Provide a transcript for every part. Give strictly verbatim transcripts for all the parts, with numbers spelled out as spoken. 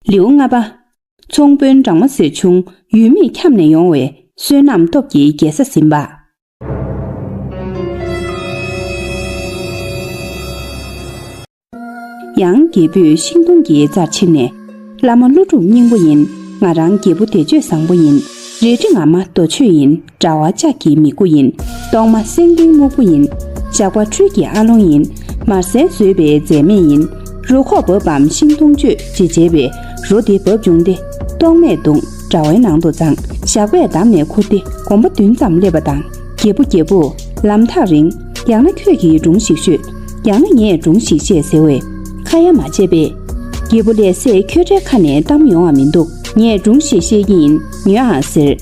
ལེའུ་ལྔ་པ། ཚོང་དཔོན་སྦྲང་མ་ཟེར་ཆུང་ཡུལ་མིས་འཁྱམས་ནས་ཡོང་བའི་བསོད་ནམས་སྟོབས་ཀྱི་རྒྱལ་ས་ཟིན་པ། ཡང་རྒྱལ་པོས་ཤིང་སྡོང་གི་རྩར་ཕྱིན་ནས། བླ་མ་ཀླུ་སྒྲུབ་སྙིང་པོ་ཡིན། ང་རང་རྒྱལ་པོ་བདེ་སྤྱོད་བཟང་པོ་ཡིན། རལ་གྲི་ངར་མ་རྡོ་ཆོས་ཡིན། དྲ་བ་ལྕགས་ཀྱི་མིག་དགུ་ཡིན། གཏོར་མ་སེང་ལྡེང་སྨུག་པོ་ཡིན། ཞགས་པ་འཕྲུལ་གྱི་ཨ་ལོང་ཡིན། མར་ཟན་བཟོས་པའི་རྫས་སྨན་ཡིན། རུ་ཁོག་འབབ་བམ་ཤིང་སྡོང་གཅོད་ཅེས་བྱས་པས་རོ་དེ་འབབ་བྱུང་སྟེ། གཏོར་མས་བརྡུངས། དྲ་བའི་ནང་དུ་བརྫངས། ཞགས་པས་བསྡམས་ནས་ཁུར་ཏེ་གོམ་པ་བདུན་ཙམ་སླེབས་པ་དང་། རྒྱལ་པོ་རྒྱལ་པོ། ལམ་ཐག་རིང་། ཡང་ན་ཁྱོད་ཀྱིས་སྒྲུང་ཞིག་ཤོད། ཡང་ན་ངས་སྒྲུང་ཞིག་བཤད་ཟེར་བས། ཁ་ཡ་མ་བྱས་པས། རྒྱལ་པོ་ལས་སད་ཁྱོད་འདྲའི་ཁ་ནས་གཏམ་ཡོང་བ་མི་འདུག་ངས་སྒྲུང་ཞིག་བཤད་ཀྱི་ཡིན། ཉོན་ཨང་ཟེར།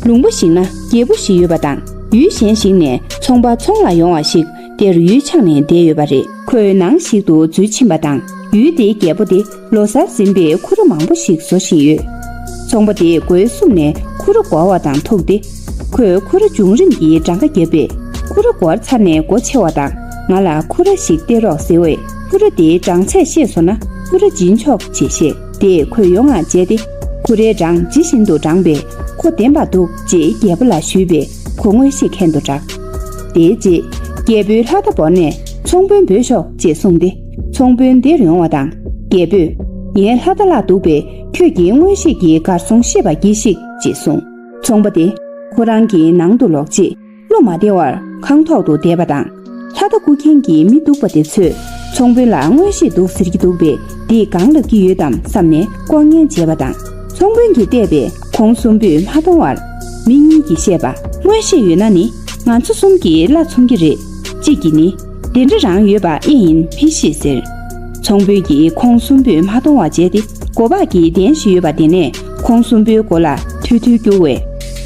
ལུང་པ་ཞིག་ན་རྒྱལ་པོ་ཞིག་ཡོད་པ་དང་། ཡུལ་གཞན་ཞིག་ནས་ཚོང་པ་ཚོང་ལ་ཡོང་བ་ཞིག་དེར་ཡུལ་ཆགས་ནས་བསྡད་ཡོད་པ་རེད། ཁོས་ནང་ཞིག་ཏུ་འཛུལ་ཕྱིན་པ་དང་། ཡུལ་དེའི་རྒྱལ་པོ་དེ་ལོ་གསར་ཟིན་པའི་ཁུ་ར་མང་པོ་ཞིག་བཟོ་བཞིན་ཡོད། ཚོང་པ་དེས་སྒོའི་སྲུབས་ནས་ཁུ་ར་བསྐོར་བ་དང་ཐུག་སྟེ། ཁོས་ཁུ་ར་འབྱུང་རིམ་གྱི་གྲངས་ཀ་བརྒྱབ་པས། ཁུ་ར་བསྐོར་ཚར་ནས་སྒོ་ཕྱེ་བ་དང་། ང་ལ་ཁུ་ར་ཞིག་སྟེར་རོགས་ཟེར་བས། ཁུ་ར་དེའི་གྲངས་ཚད་ཤེས་སོང་ན་ཁུ་ར་སྦྱིན་ཆོག་ཅེས་བཤད་དེ། ཁོས་ཡོང་བ་བྱས་ཏེ། ཁུ་རའི་གྲངས་ཇི་བཞིན་དུ་བགྲངས་པས། ཁོ་བདེན་པ་འདུག་ཅེས་རྒྱལ་པོ་ལ་ཞུས་པས། ཁོ་མངོན་ཤེས་མཁན་དུ་གྲགས། དེའི་རྗེས་རྒྱལ་པོའི་ལྷ་རྟ་བོར་ནས་ཚོང་དཔོན་འབོད་ཤོག་ཅེས་གསུངས་ཏེ། ཚོང་དཔོན་དེར་ཡོང་བ་དང་། རྒྱལ་པོས། ངའི་ལྷ་རྟ་བརླག་འདུག་པས། ཁྱོད་ཀྱིས་མངོན་ཤེས་ཀྱི་གར་སོང་ཤེས་པ་གྱིས་ཤིག་ཅེས་གསུངས། ཚོང་པ་དེ་ཁོ་རང་གི་ནང་དུ་ལོག་རྗེས། བློ་མ་བདེ་བར་ཁང་ཐོག་ཏུ་བསྡད་པ་དང་། ལྷ་རྟ་རྐུ་མཁན་གྱི་མི་སྡུག་པ་དེ་ཚོས་ཚོང་དཔོན་ལ་མངོན་ཤེས་འདུག་ཟེར་གྱི་འདུག་པས། འདིས་གང་ལབ་ཀྱི་ཡོད་དམ་བསམ་ནས་ལྐོག་ཉན་བྱས་པ་དང་། ཚོང་དཔོན་གྱིས་བལྟས་པས་ཁོང་གསུམ་པོས་མ་མཐོང་བར། མི་གཉིས་ཀྱིས་བཤད་པ། མངོན་ཤེས་ཡོད་ན་ནི་ང་ཚོ་གསུམ་གྱིས་གླ་འཚོང་གི་རེད། གཅིག་གིས་ནི། དེ་འདྲ་རང་ཡོད་པ་ཨེ་ཡིན་མི་ཤེས་ཟེར། ཚོང་དཔོན་གྱིས་ཁོང་གསུམ་པོས་མ་མཐོང་བ་བྱས་ཏེ། སྒོ་ལྤགས་ཀྱི་གདན་ཞིག་ཡོད་པ་དེ་ནས་ཁོང་གསུམ་པོའི་མགོ་ལ་ཐུལ་ཐུལ་བསྐྱུར་བས།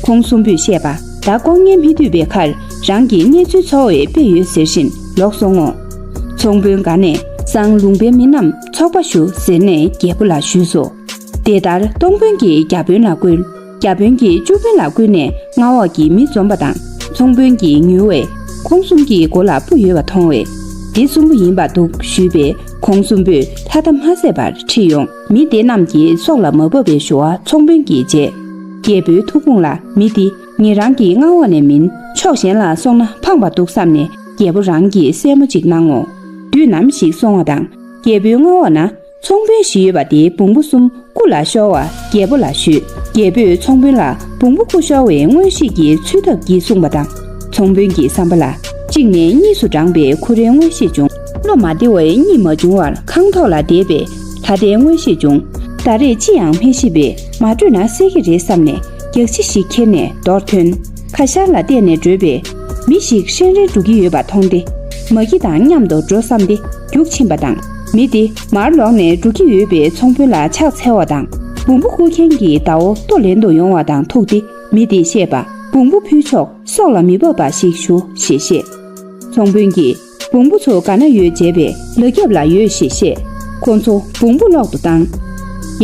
ཁོང་གསུམ་པོས་བཤད་པ། ད་ལྐོག་ཉན་མི་འདུག་པའི་ཁར་རང་གི་གནས་ཚུལ་ཚོར་བའི་དཔེ་ཡོད་ཟེར་བཞིན་ལོག་སོང་ངོ་། ཚོང་དཔོན་དགའ་ནས་སང་ལུང་པའི་མི་རྣམས་ཚོགས་པ་ཞུ་ཟེར་ནས་རྒྱལ་པོ་ལ་ཞུས་སོ། དེ་ལྟར་སྟོང་དཔོན་གྱིས་བརྒྱ་དཔོན་ལ་བསྐུལ། བརྒྱ་དཔོན་གྱིས་བཅུ་དཔོན་ལ་བསྐུལ་ནས་མངའ་འོག་གི་མི་འཛོམས་པ་དང་། ཚོང་དཔོན་གྱིས་ཉུལ་བས། ཁོང་གསུམ་གྱི་མགོ་ལ་སྤུ་ཡོད་པ་མཐོང་བས། འདི་གསུམ་པོ་ཡིན་པ་འདུག་ཞུས་པས། ཁོང་གསུམ་པོས་ལྷ་རྟ་མ་བསད་པར་ཁྲིད་ཡོང་། མི་དེ་རྣམས་ཀྱིས་སྲོག་ལ་མ་བབས་པའི་ཞུ་བ་ཚོང་དཔོན་གྱིས་བྱས། རྒྱལ་པོའི་ཐུགས་དགོངས་ལ་མི་འདི་ཉེ་རང་གི་མངའ་འོག་ནས་མིན། ཕྱོགས་གཞན་ལ་སོང་ན་ཕངས་པ་འདུག་བསམ་ནས་རྒྱལ་པོ་རང་གིས་སྲས་མོ་གཅིག་གནང་ངོ་། དུས་ནམ་ཞིག་སོང་བ་དང་། རྒྱལ་པོའི་མངའ་འོག་ན། ཚོང་དཔོན་བཞི་ཡོད་པ་དེའི་བོང་བུ་གསུམ་སྐུ་ལ་ཤོར་བ་རྒྱལ་པོ་ལ་ཞུས། རྒྱལ་པོས་ཚོང་དཔོན་ལ་བོང་བུ་སྐུ་ཤོར་བའི་མངོན་ཤེས་ཀྱི་ཚུལ་ཐབས་ཀྱིས་གསུངས་པ་དང་། ཚོང་དཔོན་གྱི་བསམ་པ་ལ། གཅིག་ནས་གཉིས་སུ་བགྲངས་པའི་ཁུ་རའི་མངོན་ཤེས་བྱུང་། བློ་མ་བདེ་བའི་གཉིད་མ་བྱུང་བར་ཁང་ཐོག་ལ་བསྡད་པས་ལྷ་རྟའི་མངོན་ཤེས་བྱུང་། ད་རེས་ཅི་ཡང་མི་ཤེས་པས་མ་བྲོས་ན་གསད་ཀྱི་རེད་བསམ་ནས་རྒྱགས་ཕྱེ་ཞིག་ཁྱེར་ནས་རྡོར་ཐོན། ཁ་ཤར་ལ་བལྟས་ནས་བྲོས་པས། མི་ཞིག་ཧྲེང་རེང་འགྲོ་གི་ཡོད་པ་མཐོང་སྟེ། མ་གི་དང་མཉམ་དུ་འགྲོ་བསམ་སྟེ་རྒྱུགས་ཕྱིན་པ་དང་། མི་དེ་མར་ལོག་ནས་འགྲོ་གི་ཡོད་པའི་ཚོང་དཔོན་ལ་ཕྱག་འཚལ་བ་དང་། བོང་བུ་རྐུ་མཁན་གྱི་ཟླ་བོ་ལྟོ་ལེན་དུ་ཡོང་བ་དང་ཐུག་སྟེ། མི་དེས་བཤད་པ། བོང་བུ་ཕུལ་ཆོག་སྲོག་ལ་མི་བབ་པ་ཞིག་ཞུ་ཞེས་བཤད། ཚོང་དཔོན་གྱིས། བོང་བུ་ཚོ་ག་ན་ཡོད་བྱས་པས་ལ་རྒྱབ་ལ་ཡོད་ཞེས་བཤད། ཁོ་ཚོ་བོང་བུ་སློག་ཏུ་བཏང་།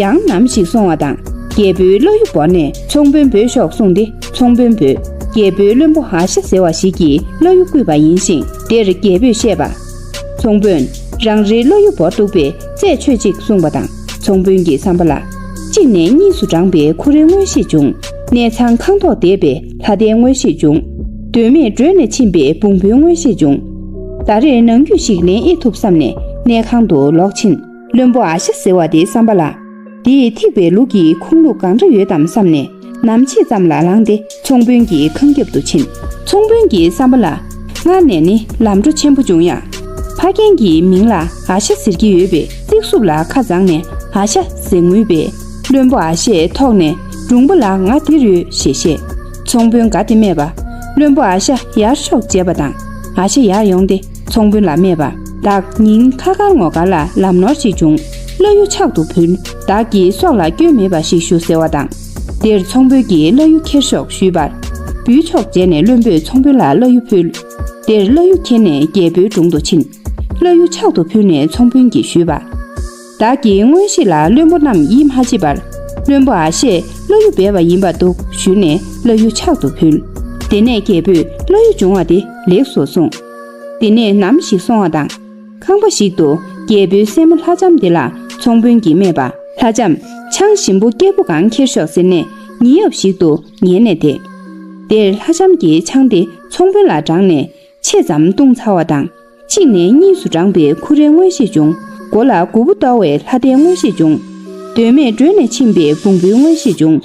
ཡང་ནམ་ཞིག་སོང་བ་དང་། རྒྱལ་པོའི་བླ་གཡུ་བོར་ནས་ཚོང་དཔོན་འབོད་ཤོག་གསུངས་ཏེ་ཚོང་དཔོན་འབོད། རྒྱལ་པོའི་བློན་པོ་ཨ་ཤ་ཟེར་བ་ཞིག་གིས་བླ་གཡུ་བརྐུས་པ་ཡིན་ཞིང་། དེར་རྒྱལ་པོས་བཤད་པ། ཚོང་དཔོན། རང་རེའི་བླ་གཡུ་བོར་འདུག་པས་རྩད་ཆོད་ཅིག་གསུངས་པ་དང་། ཚོང་དཔོན་གྱི་བསམ་པ་ལ། གཅིག་ནས་གཉིས་སུ་བགྲངས་པའི་ཁུ་རའི་མངོན་ཤེས་བྱུང་། གནས་ཚང་ཁང་ཐོག་བསྡད་པས་ལྷ་རྟའི་མངོན་ཤེས་བྱུང་། དོན་མེད་བྲོས་ནས་ཕྱིན་པས་བོང་བུའི་མངོན་ཤེས་བྱུང་། ད་རེས་ནང་རྒྱུད་ཞིག་ལེན་ཨེ་ཐུབ་བསམ་ནས་གནས་ཁང་དུ་ལོག་ཕྱིན། བློན་པོ་ཨ་ཤ་ཟེར་བ་དེའི་བསམ་པ་ལ། འདིས་ཐིགས་པའི་ལུག་གི་ཁུངས་ལུགས་གང་འདྲ་ཡོད་དམ་བསམ་ནས། ནམ་ཕྱེད་ཙམ་ལ་ལངས་ཏེ་ཚོང་དཔོན་གྱི་ཁང་རྒྱབ་ཏུ་ཕྱིན། ཚོང་དཔོན་གྱི་བསམ་པ་ལ། སྔར་ནས་ནི་ལམ་འགྲོ་ཆེན་པོ་བྱུང་ཡང་། ཕ་རྒན་གྱི་མིང་ལ་ཨ་ཤ་ཟེར་གྱི་ཡོད་པས་རྩིག་སྲུབས་ལ་ཁ་བརྫངས་ནས་ཨ་ཤ་ཟེར་ངུས་པས། བློན་པོ་ཨ་ཤས་ཐོག་ནས་སྒྲུང་པོ་ལ་ང་འདིར་ཡོད་ཞེས་བཤད། ཚོང་དཔོན་དགའ་སྟེ་སྨྲས་པ། བློན་པོ་ཨ་ཤ་ཡར་ཤོག་ཅེས་པ་དང་ཨ་ཤ་ཡར་ཡོང་སྟེ། ཚོང་དཔོན་ལ་སྨྲས་པ། བདག་ཉིན་ཁ་དཀར་ངོ་དཀར་ལ་ལམ་ནོར་ཞིག་བྱུང་། བླ་གཡུ་ཕྱག་ཏུ་ཕུལ། བདག་གིས་སྲོག་ལ་སྐྱོན་མེད་པ་ཞིག་ཞུ་ཟེར་བ་དང་། དེར་ཚོང་དཔོན་གྱིས་བླ་གཡུ་ཁྱེར་ཤོག་ཞུས་པར། འབུལ་ཆོག་བྱས་ནས་བློན་པོས་ཚོང་དཔོན་ལ་བླ་གཡུ་ཕུལ། དེར་བླ་གཡུ་ཁྱེར་ནས་རྒྱལ་པོའི་དྲུང་དུ་ཕྱིན། བླ་གཡུ་ཕྱག་ཏུ་ཕུལ་ནས་ཚོང་དཔོན་གྱིས་ཞུས་པ། བདག་གི་མངོན་ཤེས་ལ་བློན་པོ་རྣམས་ཡིད་མ་ཆེས་པར། བློན་པོ་ཨ་ཤས་བླ་གཡུ་སྦས་པ་ཡིན་པ་འདུག་ཞུས་ནས་བླ་གཡུ་ཕྱག་ཏུ་ཕུལ། དེ་ནས་རྒྱལ་པོས་བླ་གཡུ་བྱུང་བ་དེ་ལེགས་སོ་གསུངས། དེ་ནས་ནམ་ཞིག་སོང་བ་དང་། ཁང་པ་ཞིག་ཏུ་རྒྱལ་པོའི་སྲས་མོ་ལྷ་ལྕམ་དེ་ལ་ཚོང་དཔོན་གྱིས་སྨྲས་པ། ལྷ་ལྕམ། ཆང་ཞིམ་པོ་སྐྱེར་པོ་གང་ཁྱེར་ཤོག་ཟེར་ནས་ཉིན་ཡོབ་ཞིག་ཏུ་ཉལ་ནས་བསྡད། དེར་ལྷ་ལྕམ་གྱིས་ཆང་དེ་ཚོང་དཔོན་ལ་དྲངས་ནས་ཕྱེད་ཙམ་བཏུང་ཚར་བ་དང་། གཅིག་ནས་གཉིས་སུ་བགྲངས་པའི་ཁུ་རའི་མངོན་ཤེས་བྱུང་། མགོ་ལ་མགོ་བོ་གཏོར་བའི་ལྷ་ལྡན་མངོན་ཤེས་བྱུང་། གདོད་མས་བྲོས་ནས་ཕྱིན་པའི་བོང་བུའི་མངོན་ཤེས་བྱུང་།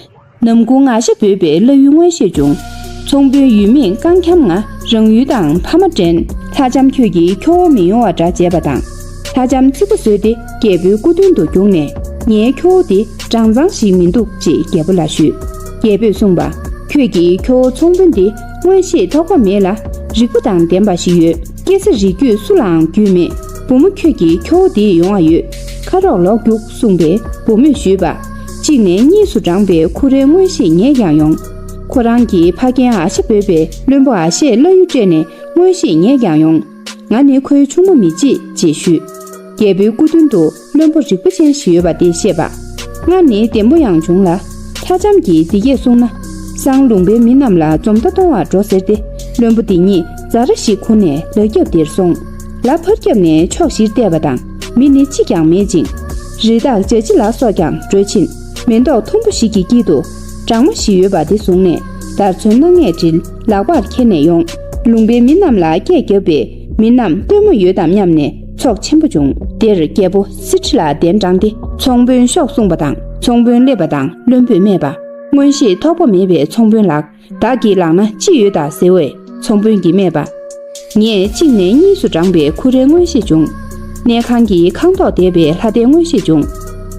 ནམ་གུང་ང་ཤ་འབོད་པའི་བླ་གཡུའི་མངོན་ཤེས་བྱུང་། ཚོང་དཔོན་ཡུལ་མིས་རྐང་འཁྱམ་ང་རང་ཡུལ་དང་ཕ་མ་འདྲེན། ལྷ་ལྕམ་ཁྱོད་ཀྱིས་ཁྱོ་བོ་མི་ཡོང་བ་འདྲ་བྱས་པ་དང་། ལྷ་ལྕམ་ཙིག་པ་བཟོས་ཏེ་རྒྱལ་པོའི་སྐུ་མདུན་དུ་རྒྱུགས་ནས། ངའི་ཁྱོ་བོ་འདི་སྦྲང་ཚང་ཞིག་མི་འདུག་ཅེས་རྒྱལ་པོ་ལ་ཞུས། རྒྱལ་པོས་གསུངས་པ། ཁྱོད་ཀྱི་ཁྱོ་བོ་ཚོང་དཔོན་འདི་མངོན་ཤེས་ཐོགས་པ་མེད་ལ། རིག་པ་དང་ལྡན་པ་ཞིག་ཡོད། སྐྱེ་ས་རིགས་རྒྱུད་སུ་ལའང་རྒྱུས་མེད། བུ་མོ་ཁྱོད་ཀྱི་ཁྱོ་བོ་འདི་ཡོང་བ་ཡོད། ཁ་རོག་ལོག་རྒྱུགས་གསུངས་པས་བུ་མོས་ཞུས་པ། གཅིག་ནས་གཉིས་སུ་བགྲངས་པའི་ཁུ་རའི་མངོན་ཤེས་ངས་ཀྱང་ཡོང་། ཁོ་རང་གི་ཕ་རྒན་ཨ་ཞ་འབོད་པའི་བློན་པོ་ཨ་ཞས་བླ་གཡུ་སྤྲད་ནས་མངོན་ཤེས་ངས་ཀྱང་ཡོང་། ང་ནི་ཁོའི་ཆུང་མ་མི་བྱེད་ཅེས་ཞུས། རྒྱལ་པོའི་སྐུ་མདུན་དུ་བློན་པོ་རིག་པ་ཅན་ཞིག་ཡོད་པ་དེ་བཤད་པ། སྔར་ནི་ལྡེམ་པོ་ཡང་བྱུང་ལ། ལྷ་ལྕམ་གྱིས་འདི་སྐད་གསུངས་ན། སང་ལུང་པའི་མི་རྣམས་ལ་འཛོམས་མདའ་གཏོང་བར་འགྲོ་ཟེར་ཏེ། བློན་པོ་འདི་ཉིད་ཛ་ར་ཞིག་ཁུར་ནས་ལག་རྒྱབ་དེར་སོང་། ལ་ཕར་རྒྱབ་ནས་ཕྱོགས་བཞིར་བལྟས་པ་དང་མི་ནི་གཅིག་ཀྱང་མེད་ཅིང་། རི་དྭགས་བྱ་བྱི་ལ་སོགས་ཀྱང་བྲོས་ཕྱིན། མེ་ཏོག་མཐོན་པོ་ཞིག་གི་དཀྱིལ་དུ་སྦྲང་མ་ཞིག་ཡོད་པ་དེ་བཟུང་ནས་དར་ཚོན་སྣ་ལྔས་དྲིལ། ལག་པར་འཁྱེར་ནས་ཡོང་། ལུང་པའི་མི་རྣམས་ལ་སྐད་བརྒྱབ་པས་མི་རྣམས་ལྟོས་མོ་ཡོད་དམ་སྙམ་ནས་ཚོགས་ཆེན་པོ་བྱུང་། དེར་རྒྱལ་པོ་སི་ཁྲི་ལ་གདན་དྲངས་ཏེ་ཚོང་དཔོན་ཤོག་གསུངས་པ་དང་། ཚོང་དཔོན་སླེབས་པ་དང་བློན་པོས་སྨྲས་པ། མངོན་ཤེས་ཐོགས་པ་མེད་པའི་ཚོང་དཔོན་ལགས། བདག་གི་ལག་ན་ཅི་ཡོད་དམ་ཟེར་བས། ཚོང་དཔོན་གྱིས་སྨྲས་པ། ངས་གཅིག་ནས་གཉིས་སུ་བགྲངས་པའི་ཁུ་རའི་མངོན་ཤེས་བྱུང་། གནས་ཁང་གི་ཁང་ཐོག་བསྡད་པའི་ལྷ་ལྡན་མངོན་ཤེས་བྱུང་།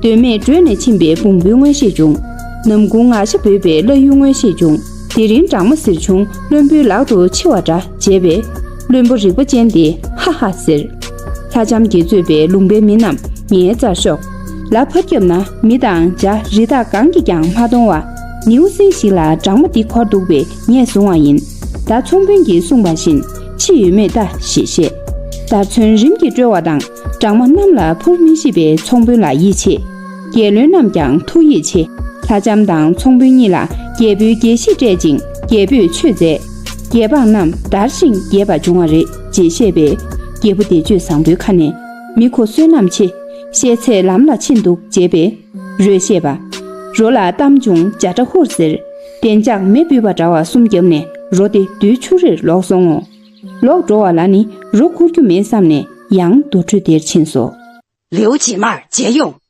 གདོད་མས་བྲོས་ནས་ཕྱིན་པའི་བོང་བུའི་མངོན་ཤེས་བྱུང་། ནམ་གུང་ང་ཤ་འབོད་པའི་བླ་གཡུའི་མངོན་ཤེས་བྱུང་། དེ་རིང་སྦྲང་མ་གཟེར་ཆུང་བློན་པོའི་ལག་ཏུ་འཆི་བ་འདྲ་བྱས་པས། བློན་པོ་རིག་པ་ཅན་དེས་ཧ་ཧ་ཟེར། ལྷ་ལྕམ་གྱིས་གཙོས་པའི་ལུང་པའི་མི་རྣམས་ངའི་རྩར་ཤོག། ལ་ཕར་རྒྱབ་ན་མི་དང་བྱ་རི་དྭགས་གང་གིས་ཀྱང་མ་མཐོང་བ། ནེའུ་གསིང་ཞིག་ལ་སྦྲང་མ་འདི་འཁོར་འདུག་པས་ངས་བཟུང་བ་ཡིན། ད་ཚོང་དཔོན་གྱིས་གསུངས་པ་བཞིན་ཕྱི་ཡོད་མེད་ལྟ་ཞེས་བཤད། དར་ཚོན་རིམ་གྱིས་བཀྲོལ་བ་དང་སྦྲང་མ་གནམ་ལ་འཕུར་མི་ཤེས་པའི་ཚོང་དཔོན་ལ་ཡིད་ཆེས། རྒྱལ་བློན་རྣམས་ཀྱང་ཐུགས་ཡིད་ཆེས། ལྷ་ལྕམ་དང་ཚོང་དཔོན་གཉིས་ལ་རྒྱལ་པོའི་རྒྱལ་གཞིས་སྤྲད་ཅིང་རྒྱལ་པོས་ཆོས་མཛད། རྒྱལ་འབངས་རྣམས་དར་ཞིང་རྒྱས་པ་འབྱུང་བ་རེད་ཅེས་བཤད་པས། རྒྱལ་པོ་བདེ་སྤྱོད་བཟང་པོའི་ཁ་ནས། མི་ཁོ་བསོད་ནམས་ཆེ། ཤེས་ཚད་ལམ་ལ་ཕྱིན་འདུག་ཅེས་པས། རོས་བཤད་པ། རོ་ལ་གཏམ་བྱུང་བྱ་ཁྲ་ཧུར་ཟེར། བདེ་འཇགས་མེ་འབུད་པ་འདྲ་བ་གསུམ་བརྒྱབ་ནས་རོ་དེ་རྡུལ་ཆུ་རེར་ལོག་སོང་ངོ་། ལོག་འགྲོ་བ་ལ་ནི་རོ་འཁུར་རྒྱུ་མེད་བསམ་ནས་ཡང་དུར་ཁྲོད་དེར་ཕྱིན་སོ། 刘解闷儿解涌。